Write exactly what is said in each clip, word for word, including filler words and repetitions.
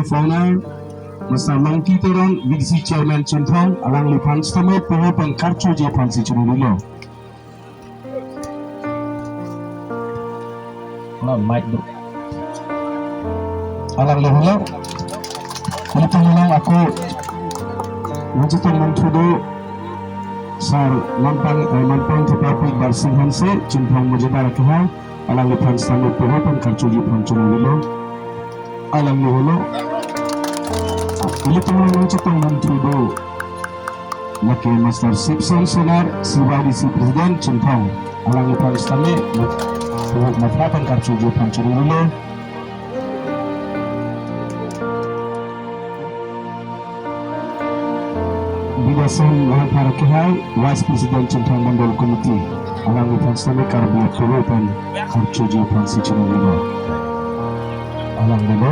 Founder, Mister Mangki Teron, V D C Chairman Chinthong, alangliphan sitame poho pen karchoji aphansi choningri lo. Na mic do. Alangli helo. Ilitum along ako nangchetongdun thudo Sar Manpang, eh, Manpang Thepapik Darsing Hanse, Chinthong Mojidar akehai, alangliphan sitame poho pen karchoji aphan choningri lo. Alangli helo. Ilitum along nangchetongdun thudo lake Master Sipson Sonar, C Y D C President Chinthong, alangliphan sitame poho pen karchoji aphan choningri lo. Bidason Langpar akehai, Vice President Chinthong Mandal Committee, alangliphan sitame Karbi apoho pen karchoji aphansi choningri lo. Alangli helo.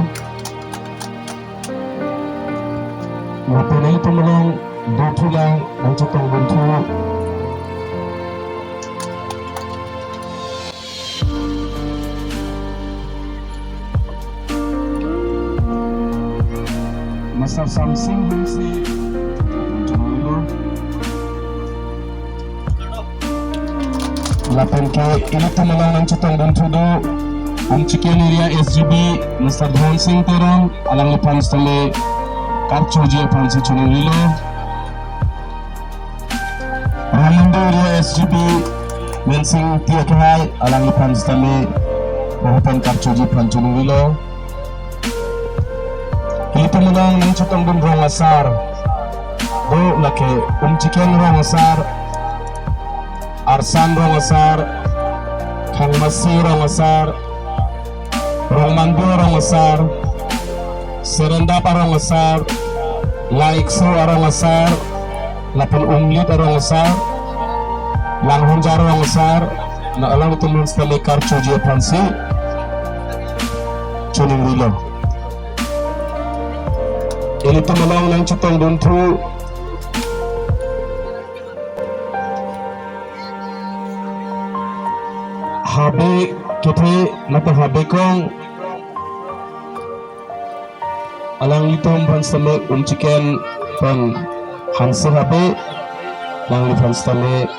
Lapen ilitum along dothulang nangchetongdun thu Master Samsing Hanse, lapen ke ilitum along nangchetongdun thudo Umchiken Area S G B, Master Dhonsing Teron, alangliphan sitame karchoji aphansi choningri lo. Rongmandu Area S G B, Mensing Ingti akehai, alangliphan sitame poho pen karchoji aphan choningri lo. Ilitum along nangchetongdun rong asar do lake Umchiken rong asar, Arsan rong asar, Khangmasi rong asar, Rongmandu rong asar, Serendap arong asar, Laikso arong asar, lapen Umlit arong asar, Langhunjar arong asar, na alanglitum aphan sitame karchoji aphansi choningri lo. Ilitum along nangchetongdun thu Habe kethe mate Habe Kong, alanglitum aphan sitame Umchiken pen Hanse Habe, alangliphan sitame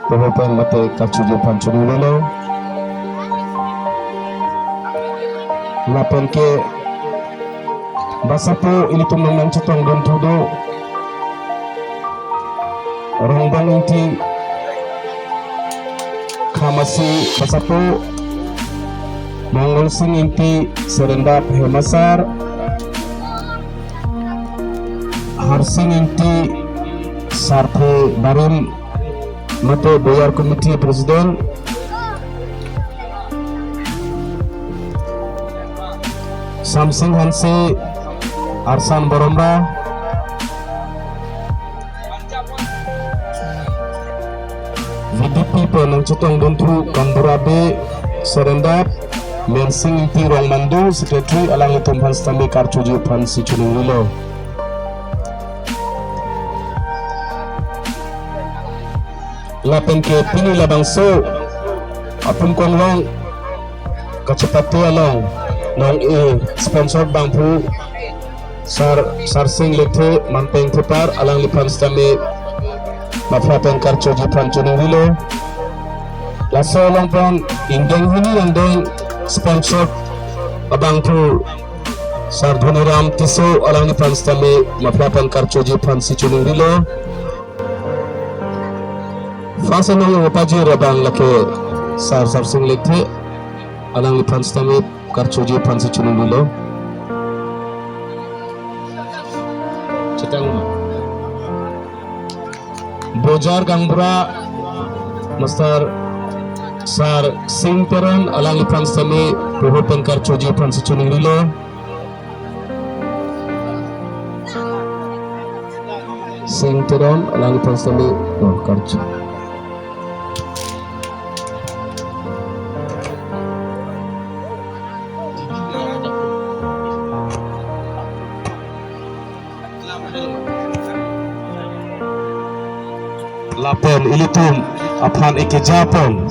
poho pen mate karchoji aphan choningri lo. Lapen ke basapo ilitum along nangchetongdun thudo Rongbong Ingti, Khangmasi basapo, Mongol Sing Ingti, Serendap hem asar, Harsing Ingti, Sarthe Barim mate Boyar Committee President, Samsing Hanse, Arsan Boromra, V D P pen nangchetongdun thu Kambura Bey, Serendap, Mensing Ingti, Rongmandu, Secretary, alanglitum aphan sitame karchoji aphansi choningri lo. Lapen ke pini labangso apum konglong kachepate along nong-e sponsor abangphu Sar, Sarsing Lekthe, Manpeng Thepar, alangliphan sitame maphra pen karchoji aphan choningri lo. Laso along pen ingdeng hini angdeng sponsor abangphu Sar Dhoniram Tisso, alangliphan sitame maphra pen karchoji aphansi choningri lo. First anong pajir abang lake Sar Sarsing Lekthe, alangliphan sitame karchoji aphansi choningri lo. Chetang ma. Bojar Gaonbura, Master Sarsing Teron, alangliphan sitame poho pen karchoji aphansi choningri lo. Sing Teron, alangliphan sitame, oh, karcho. Lapen ilitum aphan ekeja pon,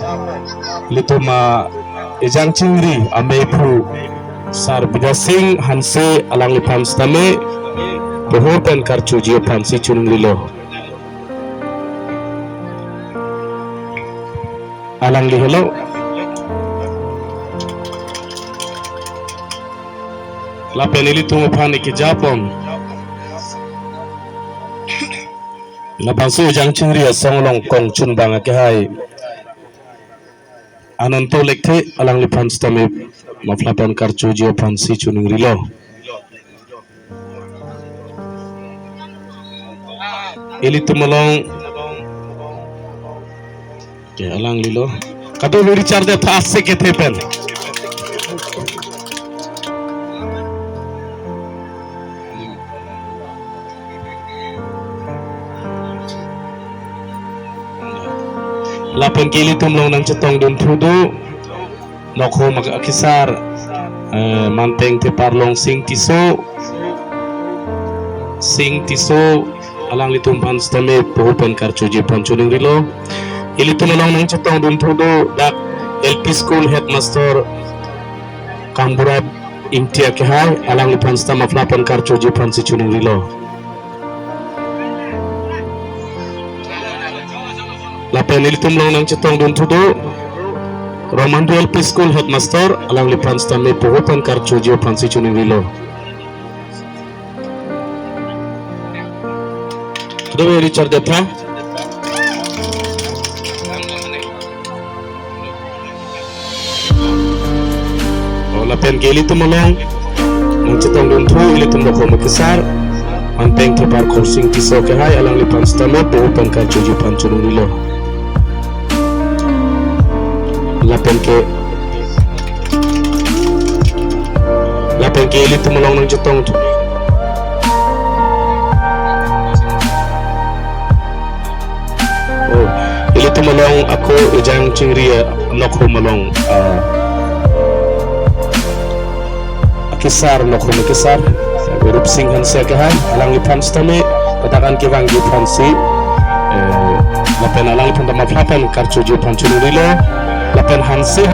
ilitum, ah, ejang chingri amei phu Sar Bidya Sing Hanse alangliphan sitame pohor pen karchuji aphansi choningrilo. Alangli helo. Lapen ilitum aphan ikejapon. Labangso ejang chingri asong along kongchunbang akehai Ananto Lekthe alangliphan sitame mafla pen karchuji aphansi choningrilo. Ilitum along ke alanglilo. Kadokave richard de thase kethe pen. Lapen ke ilitum along nangchetongdun thu do. Nokhom akesar, eh, Manteng Thepar Longsing Tisso, Sing Tisso, alanglitum aphan sitame pohor pen karchuji aphan choningrilo. Ilitum along nangchetongdun thu do dak L P School Headmaster Kangburai Ingti akehai, alangliphan sitame mafla pen karchuji aphansi choningrilo. Lapen ilitum along nangchetongdun thu do Roman L P School Headmaster, alangliphan sitame pohor pen karchuji aphansi choningrilo. Kadokave richard de tha. O, lapen ke ilitum along nangchetongdun thu ilitum nokhom akesar Manteng Thepar Khorsing Tisso akehai, alangliphan sitame pohor pen karchuji aphan choningrilo. Lapen ke, lapen ke ilitum along nangchetong thu. O, ilitum along ako ejang chingri, eh, nokhom along, ah, akesar, nokhom akesar Rupsing Hanse akehai, alangliphan sitame katakan kevangji aphansi, eh, lapen alangliphan ta mafla pen karchuji aphan choningrilo. Lapen Hanse